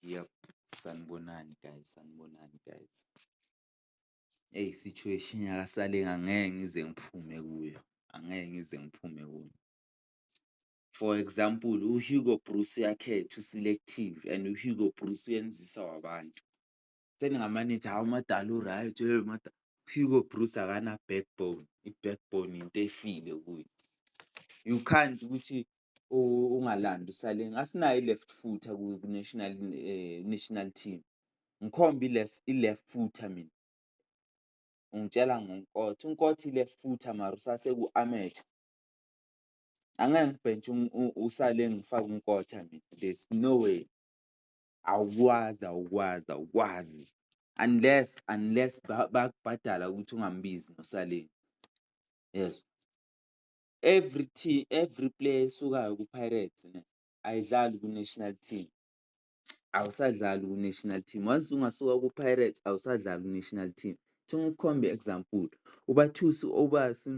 Yep, sanibonani guys, sanibonani guys. Eyi, situation yakaSaleng angeke ngize ngiphume kuyo, angeke ngize ngiphume kuyo. For example, uHugo Broos uyakhetha u-selective and uHugo Broos uyenzisa wabantu. Seningamane nithi, hawu uMadala u-right, hey Hugo Broos akana-backbone, i-backbone into efile kuye. You can't ukuthi ungalandi uSaleng, asinayo i-left footer ku-national national team. Ngikhombe i-left footer mina, ungitshela ngoNkotha, uNkotha i-left footer mara usaseku-amateur. Angeke ngibhentshi uSaleng ngifake uNkotha mina, there's no way. Awukwazi, awukwazi, awukwazi unless bayakubhadala ukuthi ungambizi noSaleng, yes. Every team, every player esukayo ku-Pirates ne, ayidlali ku-national team, awusadlali ku-national team. Once ungasuka ku-Pirates awusadlali ku-national team. Thi ngikukhombe i-example, uBathusi Aubaas,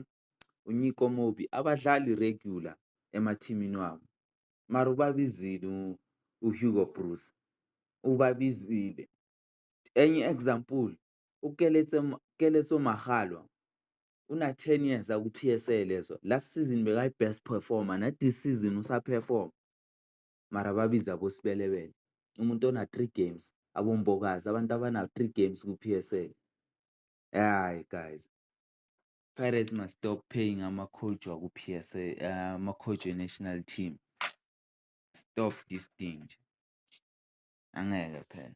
uNyiko Mobbie abadlali regular emathimini wabo, mara ubabizile uHugo Broos, ubabizile. Enye i-example, uKeletso Makgalwa una-10 years aku-P_S_L yezwa, last season bekayi-best performer, na-this season usa-perform-a, mara babiza aboSebelebele, umuntu ona-three games, aboMbokazi, abantu abana-three games ku-P_S_L. Hhayi guys, Pirates must stop paying ama-coach waku-P_S_L, ama-coach we-national team. Stop this thing nje, angeke phela.